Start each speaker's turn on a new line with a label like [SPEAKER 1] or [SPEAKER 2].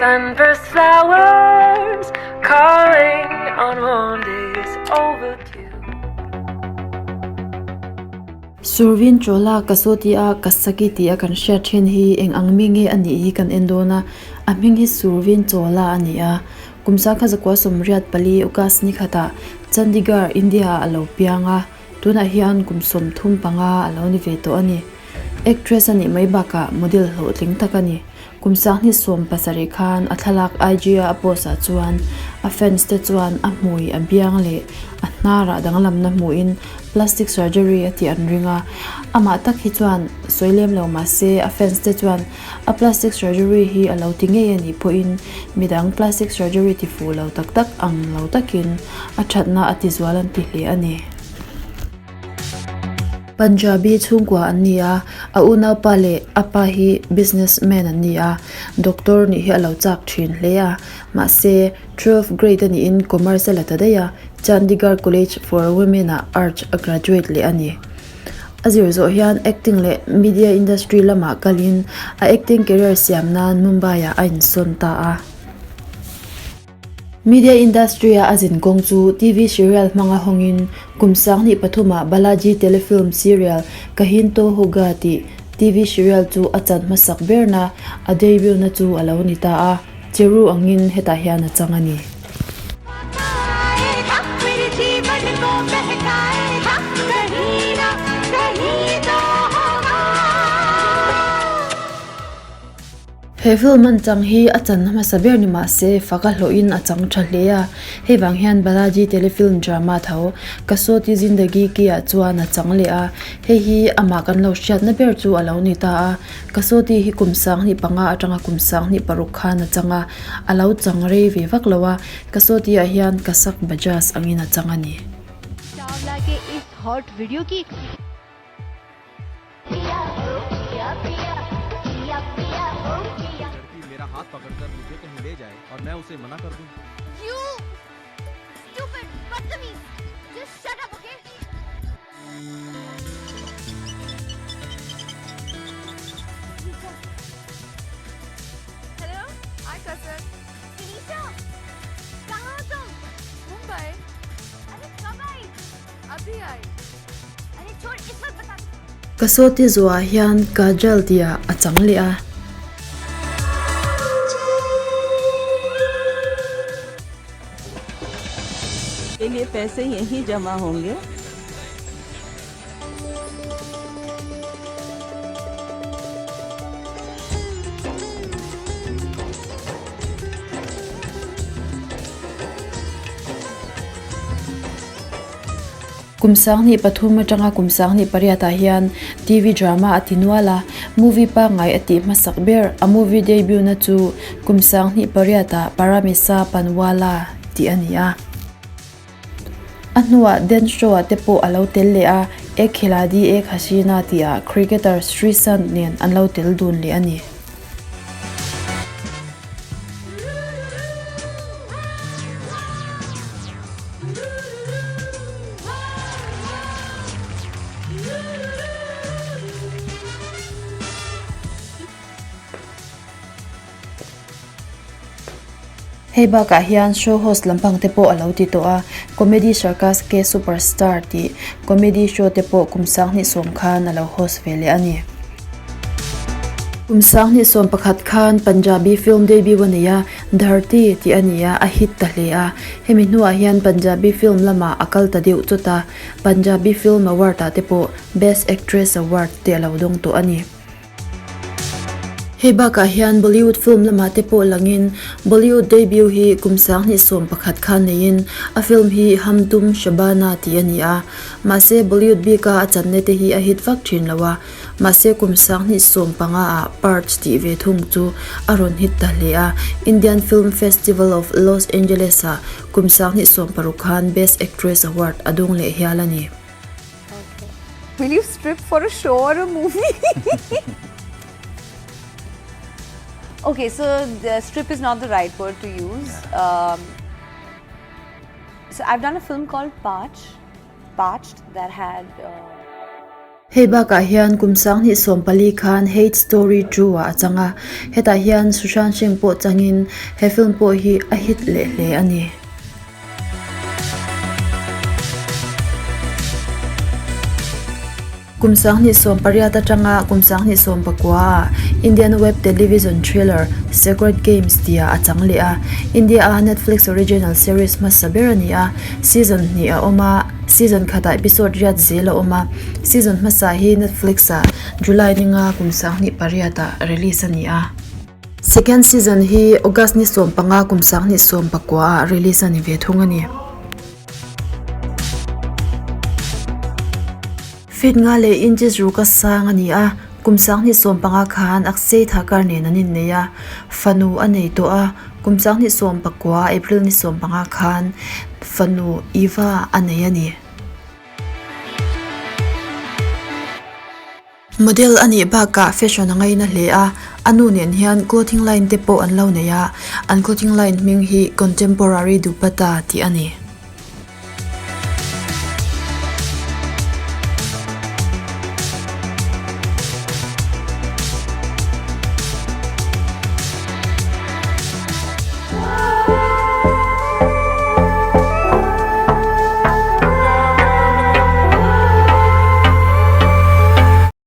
[SPEAKER 1] Sunburst flowers calling on warm days overdue.
[SPEAKER 2] Survin Chola Kasoti a Kasaki tih a kan hriat thin hi eng ang mi nge a nih hi kan en dawn a, a hming hi Survin Chola a ni a. Kum sangkhat zakua 84 August ni khatah Chandigarh, India ah a lo piang a, tunah hian kum 35 a lo ni ve tawh a ni. Actress a nih mai bakah model hlawhtling tak a ni. Kum 2017 khan a thlalak IG a a post ah chuan a fans te chuan a hmui, a biang leh a hnarah danglamna hmuhin plastic surgery a tih an ring a. Amah tak hi chuan sawi lem lo mahse a fans te chuan a plastic surgery hi a lo ti ngei a nih pawhin midang plastic surgery ti fuh lo tak tak ang lo takin a thatna a ti zual an ti hle a ni. Punjabi chhungkua an ni a, a unaupa leh a pa hi business man an ni a, doctor nih hi a lo chak thin hle a, mahse twelve grade a niin commerce a la ta daih a, Chandigarh College for Women ah arts a graduate leh a ni. A zir zawh hian acting leh media industry lamah kalin a acting career siam nan Mumbai ah a insawn ta a. Media industry-a a zin kawng chu TV serial hmanga hawngin kum 2003 ah Balaji Telefilm serial Kahin To Hoga tih TV serial chu a chan hmasak berna a debut-na chu a lo ni ta a, Cheru angin hetah hian a chang a ni. He film an chang hi a channa hmasa ber ni mah se fak a hlawhin a chang tha hle a, hei vang hian Balaji Telefilm drama tho Kasoti Zindagi Ki ah chuan a chang leh a, hei hi amah kan lo hriatna ber chu a lo ni ta a, Kasoti hi kum 2005 atanga kum 2006 khan a chang a, a lo chang rei ve vak lo a, Kasoti ah hian Kasak Bajaj angin a chang a ni.
[SPEAKER 3] Chawla ke is hot video ki.
[SPEAKER 2] Kasoti zuah hian Kajal tihah a chang leh a. Kum 2003 atanga kum 2008 ah hian TV drama a ti nual a, movie pangngai a tih hmasak ber a movie debut na chu kum 2008 ah Paramesa Panwala tih a ni a. A hnuah dance show ah te pawh a lo tel leh a, Ek Khiladi Ek Hasina tih ah cricketer Sreesanth nen an lo tel dun leh a ni. Hei bakah hian show host lampang te pawh a lo ti tawh a, Comedy Circus Ke Superstar tih comedy show te pawh kum 2010 khan a lo host ve leh a ni. Kum 2011 khan Punjabi film debut a nei a, Dharti tih a ni a, a hit ta hle a. Hemi hnuah hian Punjabi film lamah a kal ta deuh chawt a, Punjabi Film Award ah te pawh Best Actress Award te a lo dawng tawh a ni. Hei bakah hian Bollywood film lamah te pawh langin Bollywood debut hi kum 2011 khan neiin a film hi Hum Tum Shabana tih a ni a. Mahse Bollywood bika a channa te hi a hit vak thin lo a. Mahse kum 2015 ah Parch tih ve thung chu a rawn hit ta hle a, Indian Film Festival of Los Angeles ah kum 2016 khan Best Actress Award a dawng leh hial a ni.
[SPEAKER 4] Will you strip for a show or a movie?
[SPEAKER 5] Okay, so the strip is not the right word to use. So I've done a film called Parched, Parched that had.
[SPEAKER 2] Hei bakah hian kum 2014 khan Hate Story 2 ah a chang a, hetah hian Sushant Singh pawh changin he film pawh hi a hit leh hle a ni. Kum 2018 atanga kum 2019 ah Indian web television thriller Sacred Games tihah a chang leh a, India-a Netflix original series hmasa ber a ni a, season hnih a awm a, season khatah episode riat zel a awm a, season hmasa hi Netflix-ah July ninga kum 2008 ah release a ni a. Second season hi August ni 15 kum 2019 ah release a ni ve thung a ni. Feet nga leh inches ruk a sang a ni a, kum 2015 khan Akshay Thakur nen an innei a, fanu a nei tawh a, kum 2019 April ni 15 khan fanu Eva a nei a ni. Model a nih bakah fashion a ngaina hle a, a nu nen hian clothing line te pawh an lo nei a, an clothing line hming hi Contemporary Dupatta tih a ni.